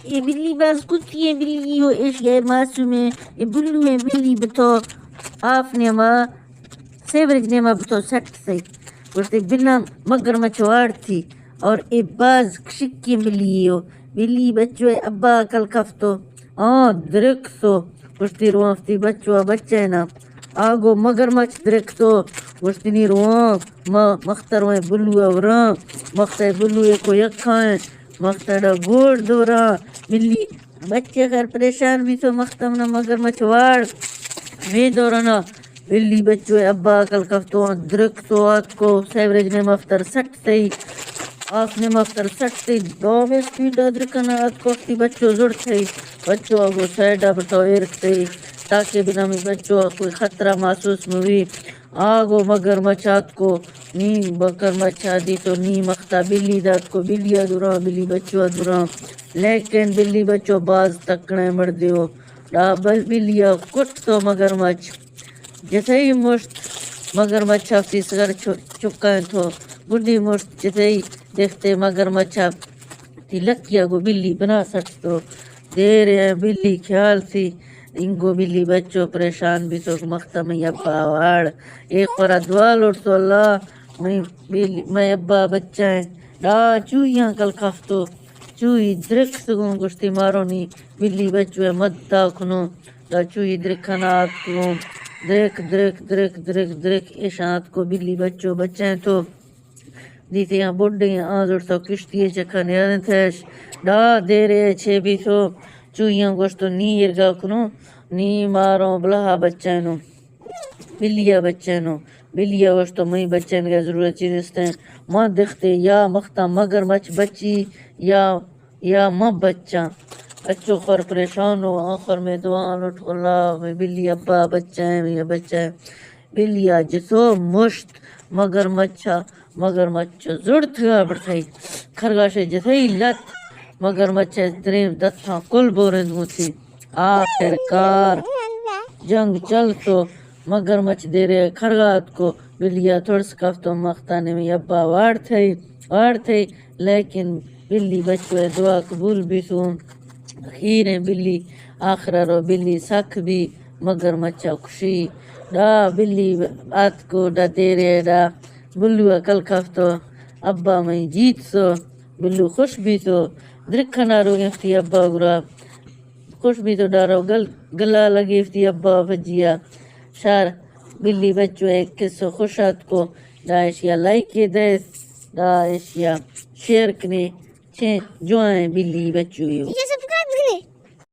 اے بلی باز کتی ایں بلی، او ایشی ءَ معصوم ایں، اے بلو ایں بلی بتو آف نیما، سیوریج نیما بتو سٹ تئی۔ گوشتی بنا مگرمچ واڑ تھی، اور اے باز کشکی بلی ایں۔ او بلی بچو ءِ ابا عقل کفتو، آ درکتو۔ گوشتی رواں وتی بچو ءَ بچیناں۔ آ گو مگرمچ درکتو۔ گوشتی نی رواں، ما مختا رواں بلو ءَ وراں، مختا بلو ءَ کو یکا ایں، مختا ڈا گوڑ دوراں۔ بلی بچے خیر پریشان بیتو، مختا منا مگرمچ واڑ۔ مے دورنا بلی بچو ءِ ابا عقل کفتو، درکتو آتکو، سیوریج نیما مفتر سٹ تئی، آف نیما مفتر سٹ تئی، دومی سپیڈ ءَ درکنا آتکو، وتی بچو زڑ تئی، بچو ءَ گو سائیڈ ءَ بٹو ایر تئی، تاکہ بنا می بچو ءَ کوئی خطرہ محسوس مہ بی۔ آ گو مگرمچ آتکو، نی مگرمچ ءَ دیتو، نی مختا بلی داتکو، بلی ءَ دوراں، بلی بچو ءَ دوراں، لیکن بلی بچو باز تکڑیں مردے او، ڈا بل-، بلی ءَ کٹتو مگرمچ۔ جتئی مشت مگرمچ ءَ وتی سر چ-، چکائینتو، گڈی مشت جتئی دختے مگرمچ ءَ وتی لکی ءَ گو بلی بنا سٹتو۔ دیرے بلی خیال تھی، انگو بلی بچو پریشان بیتو کہ مختا مئی ابا واڑ۔ اے خورا دعا لوٹتو، اللہ مئی بلی، مئی ابا بچائیں۔ ڈا چوئی آں کل کفتو، چوئی درکت گوں گوشتی مارو نی بلی بچو ءِ مدتا کنو۔ دا چوئی درکھنا آتکو، درک، درک، درک، درک، درک، ایشاں آتکو بلی بچو بچینتو۔ دیتے آں بڈے آں، آ زڑتو کشتی ءِ چکا نیارنتش۔ ڈا دیرے چے بیتو، چوئی آں گوشتو نی ایرگا کنو، نی مارو بلہا بچینو۔ بلی ءَ بچینو۔ بلی ءَ گوشتو مئی بچینگ ءِ ضرورت چی نیستیں۔ ما دختے یا مختا مگرمچ بچی یا یا مہ بچاں۔ بچو خر پریشان او، آخر مئے دعا لوٹ، اللہ مئے بلی ابا بچائیں، مئے بچائیں۔ بلی ءَ جتو مشت مگرمچ ءَ، مگرمچ زڑتگا بڑتئی۔ کھرگاش ءَ جتئی لت، مگرمچ ءِ دریم دتاں کل بورند بوتی۔ آخر کار جنگ چلتو، مگرمچ دیرے کھرگا اتکو، بلی ءَ ترس کفتو، مختا نی مئی ابا واڑتئی، واڑتئی۔ لیکن بلی بچو ءِ دعا قبول بیتو۔ اخیریں بلی، آخر ءَ رو بلی سک بی، مگرمچ ءَ کشی۔ ڈا بلی آتکو، ڈا دیرے ڈا بلو ءَ کل کفتو، ابا مئی جیت سو۔ بلو خوش بیتو، درکھنا روگیں وتی ابا گورا۔ خوش بیتو، ڈا رو گل، گلا لگی وتی ابا پجیا۔ شار بلی بچو ءِ کسو خوش آتکو، ڈا ایشیا لائک دے، ڈا ایشیا شیئر کنے۔ چے جوائیں بلی بچو یو۔